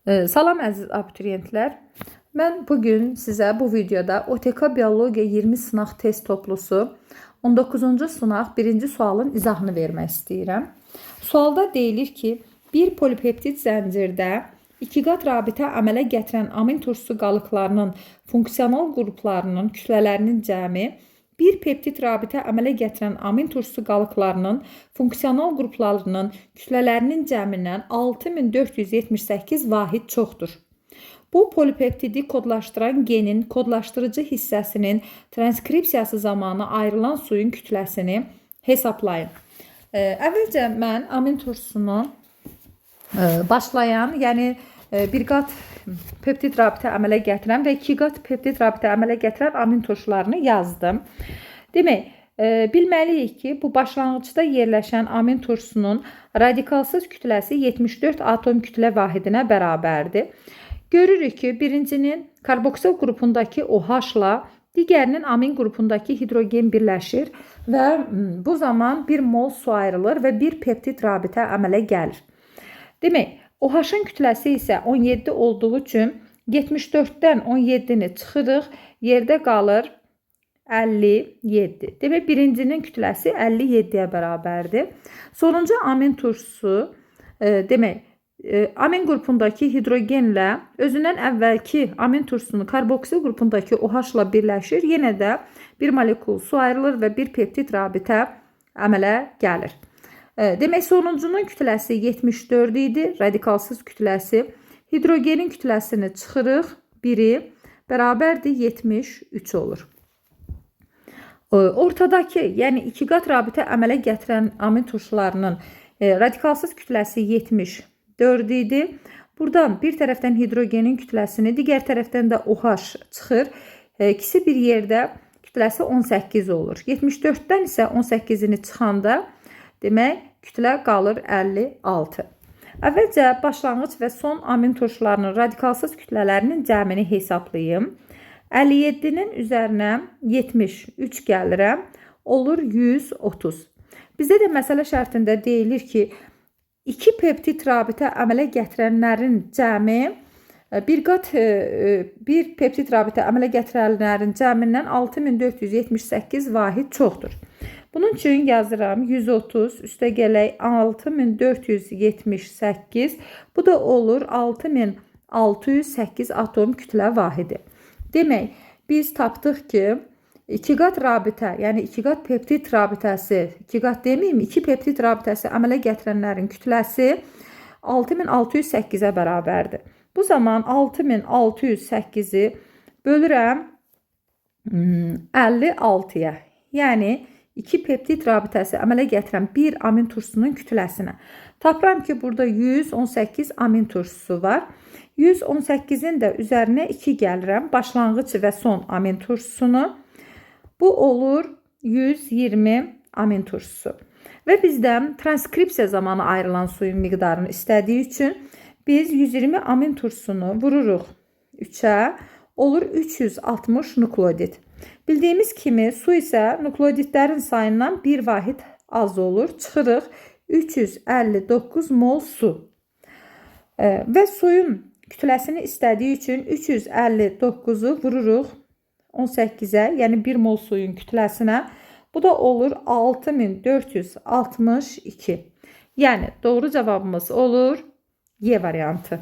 Salam əziz abituriyentlər. Mən bu gün sizə bu videoda OTK Biologiya 20 sınaq test toplusu 19-cu sınaq 1-ci sualın izahını vermək istəyirəm. Sualda deyilir ki, bir polipeptid zəncirdə iki qat rabitə əmələ gətirən amin turşusu qalıqlarının funksional qruplarının kütlələrinin cəmi bir peptid rabitə əmələ gətirən amin turşusu qalıqlarının funksional qruplarının kütlələrinin cəmindən 6478 vahid çoxdur. Bu polipeptidi kodlaşdıran genin kodlaşdırıcı hissəsinin transkripsiyası zamanı ayrılan suyun kütləsini hesablayın. Əvvəlcə mən amin turşusunu başlayan, yəni bir qat peptid rabitə əmələ gətirən və iki qat peptid rabitə əmələ gətirən amin turşularını yazdım. Demək, bilməliyik ki, bu başlanğıcda yerləşən amin turşusunun radikalsız kütləsi 74 atom kütlə vahidinə bərabərdir. Görürük ki, birincinin karboksil qrupundakı OH-la digərinin amin qrupundakı hidrogen birləşir və bu zaman 1 mol su ayrılır və bir peptid rabitə əmələ gəlir. Demək, OH-ın kütləsi isə 17 olduğu üçün 74-dən 17-ni çıxırıq, yerdə qalır 57. Demək, birincinin kütləsi 57-yə bərabərdir. Sonuncu amin turşusu, demək, amin qrupundakı hidrogenlə özündən əvvəlki amin turşusunun karboksil qrupundakı OH-la birləşir. Yenə də bir molekul su ayrılır və bir peptid rabitə əmələ gəlir. Demək, sonuncunun kütləsi 74 idi, radikalsız kütləsi. Hidrogenin kütləsini çıxırıq, 1-i bərabərdir 73 olur. Ortadakı, yəni iki qat rabitə əmələ gətirən amin turşularının radikalsız kütləsi 74 idi. Buradan bir tərəfdən hidrogenin kütləsini, digər tərəfdən də OH çıxır. İkisi bir yerdə kütləsi 18 olur. 74-dən isə 18-ini çıxanda, demək, kütlə qalır 56. Əvvəlcə başlanğıc və son amin turşularının radikalsız kütlələrinin cəmini hesablayım. 57-nin üzərinə 73 gəlirəm, olur 130. Bizdə də məsələ şərtində deyilir ki, iki peptid rabitə əmələ gətirənlərin cəmi bir qat bir peptid rabitə əmələ gətirənlərin cəmindən 6478 vahid çoxdur. Bunun üçün yazıram 130 üstə gələk 6478. Bu da olur 6608 atom kütlə vahidi. Demək, biz tapdıq ki, iki qat rabitə, yəni iki qat peptid rabitəsi, iki qat deməyim, iki peptid rabitəsi əmələ gətirənlərin kütləsi 6608-ə bərabərdir. Bu zaman 6608-i bölürəm 56-ya. Yəni iki peptid rabitəsi əmələ gətirən bir amin turşusunun kütləsinə. Tapıram ki, burada 118 amin turşusu var. 118-in də üzərinə 2 gəlirəm. Başlanğıc və son amin turşusunu. Bu olur 120 amin turşusu. Və bizdən transkripsiya zamanı ayrılan suyun miqdarını istədiyi üçün biz 120 amin turşusunu vururuq 3-ə, olur 360 nukleotid. Bildiyimiz kimi su isə nukleotidlərin sayından bir vahid az olur. Çıxırıq 359 mol su. Və suyun kütləsini istədiyi üçün 359-u vururuq 18-ə, yəni 1 mol suyun kütləsinə. Bu da olur 6462. Yəni doğru cavabımız olur Y variantı.